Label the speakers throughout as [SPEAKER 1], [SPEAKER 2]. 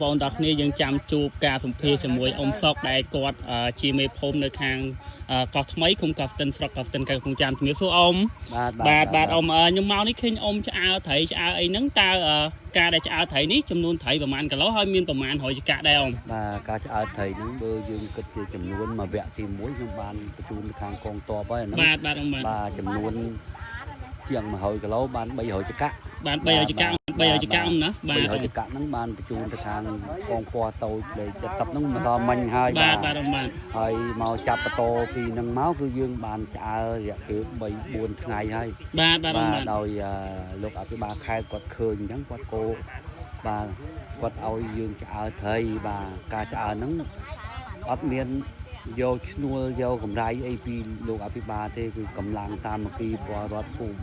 [SPEAKER 1] បងប្អូនទាំងគ្នាយើងចាំជួបការសម្ភាសជាមួយអ៊ំសុកដែលគាត់ជាមេភូមិនៅខាងកោះថ្មីឃុំកោះស្ទិនស្រុកកោះស្ទិនខេត្តកំពង់ចាមជំរាបសួរអ៊ំ
[SPEAKER 2] បាទ
[SPEAKER 1] បាទបាទអ៊ំខ្ញុំមកនេះឃើញអ៊ំឆ្អើត្រីឆ្អើអីហ្នឹងតើការដែលឆ្អើត្រីនេះចំនួនត្រីប្រហែលគីឡូហើយមានប្រហែលរយចកាដែរអ៊ំ
[SPEAKER 2] បាទការឆ្អើត្រីហ្នឹងបើយើងគិតជាចំនួនមួយវគ្គទី1ខ្ញុំបានបញ្ជូនទៅខាងកងទ័ពហើយអាហ្នឹង
[SPEAKER 1] បាទបាទអ៊ំបាទ
[SPEAKER 2] បាទចំនួនជាង100គីឡូបាន300ចកា
[SPEAKER 1] បាន300ចកា300ចកាអ៊ំណាបាទ
[SPEAKER 2] 300ចកាហ្នឹងបានបញ្ជូនទៅខាងកងពណ៌តូចលេខ70ហ្នឹងមកដល់មិញហើយ
[SPEAKER 1] បាទបាទអ៊ំបាទ
[SPEAKER 2] ហើយមកចាប់បន្តពីហ្នឹងមកគឺយើងបានឆ្អើរយៈពេល3 4ថ្ងៃហើយ
[SPEAKER 1] បាទបាទអ៊ំបាទ
[SPEAKER 2] ដោយលោកអភិបាលខេត្តគាត់ឃើញអញ្ចឹងគាត់គោបាទគាត់ឲ្យយើងឆ្អើត្រីបាទការឆ្អើហ្នឹងអត់មានយកឈ្នួលយកកម្រៃអីពីលោកអភិបាលទេគឺកម្លាំងតាមមគីពលរដ្ឋភូមិ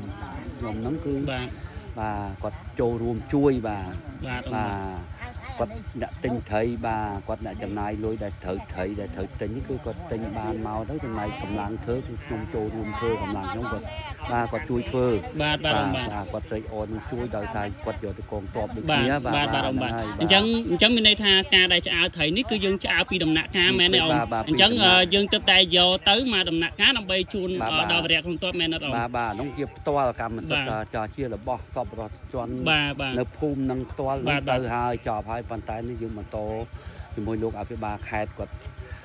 [SPEAKER 2] ខ្ញុំហ្នឹងគឺ
[SPEAKER 1] បាទ
[SPEAKER 2] បាទគាត់ចូលរួមជួយបាទ
[SPEAKER 1] បាទអ៊ំ
[SPEAKER 2] បា
[SPEAKER 1] បាទ
[SPEAKER 2] ទគាត់អ្នកទិញត្រីបាទគាត់អ្នកចំណាយលុយដែលត្រូវត្រីដែលត្រូវទិញគឺគាត់ទិញបានមកទៅចំណាយកម្លាំងធ្វើគឺខ្ញុំចូលរួមធ្វើកម្លាំងខ្ញុំគាត់បាទគាត់ជួយធ្វើ
[SPEAKER 1] បាទបាទអ៊ំបាទ
[SPEAKER 2] បាទគាត់ត្រេកអរនឹងជួយដោយថាគាត់យកទៅកងទ័ពដូច
[SPEAKER 1] បាទ
[SPEAKER 2] គ្នា
[SPEAKER 1] បាទបាទអ៊ំបាទ
[SPEAKER 2] ហ្នឹងហើយ
[SPEAKER 1] អញ្ចឹងអញ្ចឹងមានន័យថាការដែលឆ្អើត្រីនេះគឺយើងឆ្អើពីដំណាក់កាលមែនទេអ៊ំ
[SPEAKER 2] បាទបាទ
[SPEAKER 1] អញ្ចឹង
[SPEAKER 2] ពីដំណាក់
[SPEAKER 1] យើងទើបតែយកទៅមកដំណាក់កាលដើម្បីជូន
[SPEAKER 2] បាទបាទ
[SPEAKER 1] ដល់វរៈក្នុងទ័ពមែនអត់អ៊ំ
[SPEAKER 2] បាទបាទនោះជាផ្ទាល់កម្មសិទ្ធិ
[SPEAKER 1] បាទ
[SPEAKER 2] ចាជារបស់សពរដ្ឋជន
[SPEAKER 1] បាទបាទ
[SPEAKER 2] នៅភូមិនឹងផ្ទាល់
[SPEAKER 1] បាទបាទ
[SPEAKER 2] នឹងទៅហើយចប់ហើយប៉ុន្តែនេះយើងបន្តជាមួយលោកអភិបាលខេត្តគាត់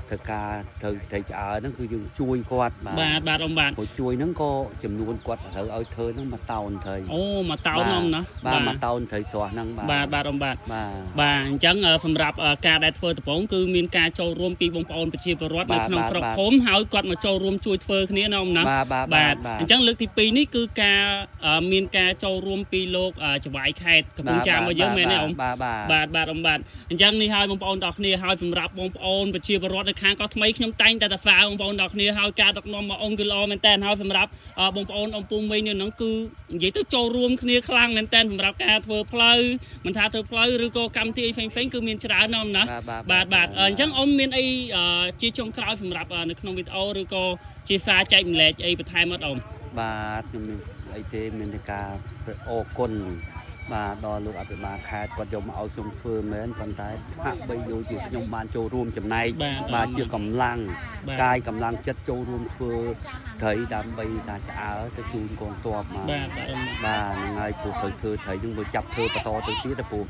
[SPEAKER 2] ធ្វើការត្រូវត្រីឆ្អើហ្នឹងគឺយើងជួយគាត់បាទ
[SPEAKER 1] បាទបាទអ៊ំបាទ
[SPEAKER 2] ព្រោះជួយហ្នឹងក៏ចំនួនគាត់ត្រូវឲ្យធ្វើហ្នឹងមួយតោនត្រី
[SPEAKER 1] អូមកតោនអ៊ំណា
[SPEAKER 2] បាទមួយតោនត្រីស្រស់ហ្នឹងបាទ
[SPEAKER 1] បាទបាទអ៊ំបាទ
[SPEAKER 2] បាទ
[SPEAKER 1] បាទអញ្ចឹងសម្រាប់ការដែលធ្វើដំបងគឺមានការចូលរួមពីបងប្អូនប្រជាពលរដ្ឋនៅ
[SPEAKER 2] បាទ
[SPEAKER 1] ក្នុងស្រុក
[SPEAKER 2] បាទបាទ
[SPEAKER 1] ភូមិហើយគាត់មកចូលរួមជួយធ្វើគ្នាណាអ៊ំណា
[SPEAKER 2] បាទបាទ
[SPEAKER 1] បាទ
[SPEAKER 2] បាទ
[SPEAKER 1] អញ្ចឹងលើកទី2នេះគឺការមានការចូលរួមពីលោកចៅហ្វាយខេត្តកំពង់ចាមរបស់យើងមែនទេអ៊ំ
[SPEAKER 2] បាទបាទ
[SPEAKER 1] បាទបាទអ៊ំបាទអញ្ចឹងនេះហើយបងប្អូនទាំងអស់គ្នាហើយសម្រាប់បងប្អូនប្រជាពលរដ្ឋនៅខាងកោះថ្មីខ្ញុំតែងតែតហ្វាបងប្អូនទាំងអស់គ្នាហើយការដឹកនាំមកអ៊ំគឺល្អមែនតើហើយសម្រាប់បងប្អូនអ៊ំពូមីងនៅហ្នឹងគឺនិយាយទៅចូលរួមគ្នាខ្លាំងមែនតើសម្រាប់ការធ្វើផ្លូវមិនថាធ្វើផ្លូវឬក៏កម្មវិធីផ្សេងៗគឺមានច្រើនណាស់អ៊ំណា
[SPEAKER 2] បាទ
[SPEAKER 1] បាទបាទអញ្ចឹងអ៊ំមានអីជាចុងក្រោយសម្រាប់នៅក្នុងវីដេអូឬក៏ជាសារចែកម្លែកអីបន្ថែមអត់អ៊ំ
[SPEAKER 2] បាទខ្ញុំមានអីទេមានតែការអរគុណបាទដល់លោកអភិបាលខេត្តគាត់យកមកឲ្យខ្ញុំធ្វើមែនប៉ុន្តែហាក់បីដូចជាខ្ញុំបានចូលរួមចំណែក
[SPEAKER 1] បាទ
[SPEAKER 2] បាទជាកម្លាំង
[SPEAKER 1] បាទ
[SPEAKER 2] កាយកម្លាំងចិត្តចូលរួមធ្វើត្រីដើម្បីថាឆ្អើទៅជូនកងទ័ពមក
[SPEAKER 1] បាទបាទអ៊ំ
[SPEAKER 2] បាទហ្នឹងហើយព្រោះត្រូវធ្វើត្រីហ្នឹងបើចាប់ធ្វើបន្តទៅទៀតទៅព្រោះ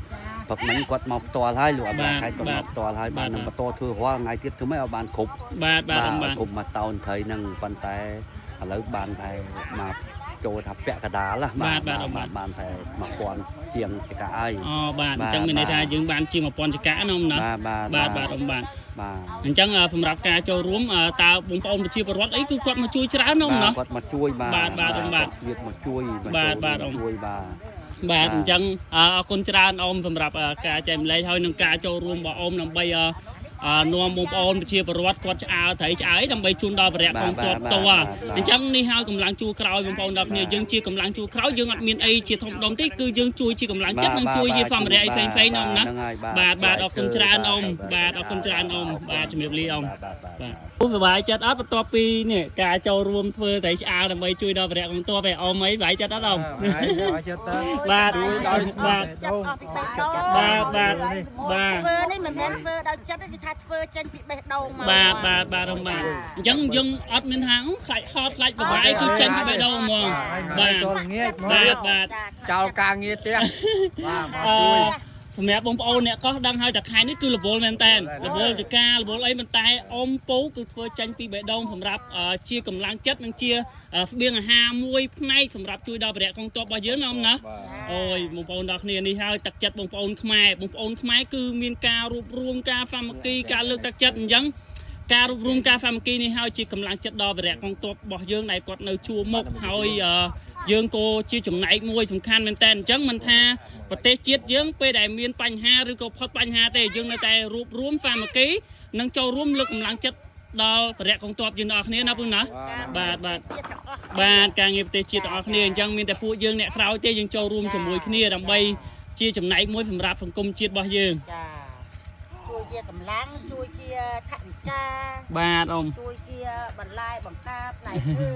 [SPEAKER 2] ព្រឹកមិញគាត់មកផ្ទាល់ហើយលោកអភិបាលខេត្តគាត់មកផ្ទាល់ហើយបាទនឹងបន្តធ្វើរាល់ថ្ងៃទៀតធ្វើម៉េចឲ្យបានគ្រប់
[SPEAKER 1] បាទបាទអ៊ំបាទ
[SPEAKER 2] ឲ្យគ្រប់មួយតោនត្រីហ្នឹងប៉ុន្តែឥឡូវបានតែមកចូលថាពាក់កណ្ដាលណា
[SPEAKER 1] បាទបាទអ៊ំបាទ
[SPEAKER 2] បានតែ1000ជាងចកាហើយ
[SPEAKER 1] អូបាទអញ្ចឹងមានន័យថាយើងបានជាង1000ចកាណាអ៊ំណា
[SPEAKER 2] បាទបាទ
[SPEAKER 1] បាទបាទអ៊ំបាទ
[SPEAKER 2] បាទ
[SPEAKER 1] អញ្ចឹងសម្រាប់ការចូលរួមតើបងប្អូនប្រជាពលរដ្ឋអីគឺគាត់មកជួយច្រើនណាស់ណា
[SPEAKER 2] បាទគាត់មកជួយបាទ
[SPEAKER 1] បាទបាទអ៊ំបាទ
[SPEAKER 2] គាត់ឆ្លៀតមកជួយមក
[SPEAKER 1] បាទ
[SPEAKER 2] ចូល
[SPEAKER 1] បាទអ៊ំ
[SPEAKER 2] ជួយបាទ
[SPEAKER 1] បាទអញ្ចឹងអរគុណច្រើនអ៊ំសម្រាប់ការចែកម្លែកហើយនឹងការចូលរួមរបស់អ៊ំដើម្បីនាំបងប្អូនប្រជាពលរដ្ឋគាត់ឆ្អើត្រីឆ្អើយដើម្បីជូនដល់វរៈកងទ័ពផ្ទាល់អញ្ចឹងនេះហើយកម្លាំងជួរក្រោយបងប្អូនដល់គ្នាយើងជាកម្លាំងជួរក្រោយយើងអត់មានអីជាធំដុំទេគឺយើងជួយជាកម្លាំងចិត្តនិងជួយជាសម្ភារៈអីផ្សេងៗណាអ៊ំណា
[SPEAKER 2] ហ្នឹងហើយ
[SPEAKER 1] បាទបាទអរគុណច្រើនអ៊ំបាទអរគុណច្រើនអ៊ំបាទជំរាបលាអ៊ំ
[SPEAKER 2] បាទបាទ
[SPEAKER 1] បាទពូសប្បាយចិត្តអត់បន្ទាប់ពីនេះការចូលរួមធ្វើត្រីឆ្អើដើម្បីជួយដល់វរៈកងទ័ពឯអ៊ំអីសប្បាយចិត្តអត់អ៊ំ
[SPEAKER 3] ហើយចិត្តទៅ
[SPEAKER 1] បាទ
[SPEAKER 3] ជួយដោយស្មា
[SPEAKER 1] បាទ
[SPEAKER 3] រតីដូង
[SPEAKER 4] អស់ពីបេះដូង
[SPEAKER 1] បាទបាទបាទ
[SPEAKER 4] ធ្វើនេះមិនមែនធ្វើដោយចិត្តទេគឺថាធ្វើចេញពីបេះដូងមក
[SPEAKER 1] បាទបាទបាទអ៊ំបាទអញ្ចឹងយើងអត់មានថាខ្លាចហត់ខ្លាចប្របាយគឺចេញពីបេះដូងហ្មង
[SPEAKER 3] បា
[SPEAKER 1] បាទ
[SPEAKER 3] ទចូលល្ងាចមក
[SPEAKER 1] បាទបាទ
[SPEAKER 3] ចោលការងារផ្ទះបាទមក
[SPEAKER 1] អឺ
[SPEAKER 3] ជួយ
[SPEAKER 1] សម្រាប់បងប្អូនអ្នកកោះដឹងហើយតែខែនេះគឺរវល់មែនតើរវល់ចការរវល់អីប៉ុន្តែអ៊ំពូគឺធ្វើចេញពីបេះដូងសម្រាប់ជាកម្លាំងចិត្តនិងជាស្បៀងអាហារមួយផ្នែកសម្រាប់ជួយដល់វរៈកងទ័ពរបស់យើងណាអ៊ំណា អូយបងប្អូនដល់គ្នានេះហើយទឹកចិត្តបងប្អូនខ្មែរបងប្អូនខ្មែរគឺមានការរួបរួមការសាមគ្គីការលើកទឹកចិត្តអញ្ចឹងការរួបរួមការសាមគ្គីនេះហើយជាកម្លាំងចិត្តដល់វរៈកងទ័ពរបស់យើងដែលគាត់នៅជួរមុខហើយយើងក៏ជាចំណែកមួយសំខាន់មែនតើអញ្ចឹងមិនថាប្រទេសជាតិយើងពេលដែលមានបញ្ហាឬក៏ផុតបញ្ហាទេយើងនៅតែរួបរួមសាមគ្គីនិងចូលរួមលើកកម្លាំងចិត្តដល់វរៈកងទ័ពយើងទាំងអស់គ្នាណាពឹងណាបាទបាទ
[SPEAKER 4] ជាតិទាំងអស់
[SPEAKER 1] បាទការងារប្រទេសជាតិទាំងអស់គ្នាអញ្ចឹងមានតែពួកយើងអ្នកក្រោយទេយើងចូលរួមជាមួយគ្នាដើម្បីជាចំណែកមួយសម្រាប់សង្គមជាតិរបស់យើង
[SPEAKER 4] ចាជួយជាកម្លាំងជួយជាថវិកា
[SPEAKER 1] បាទអ៊ំ
[SPEAKER 4] ជួយជាបន្លែបង្ការផ្លែឈើ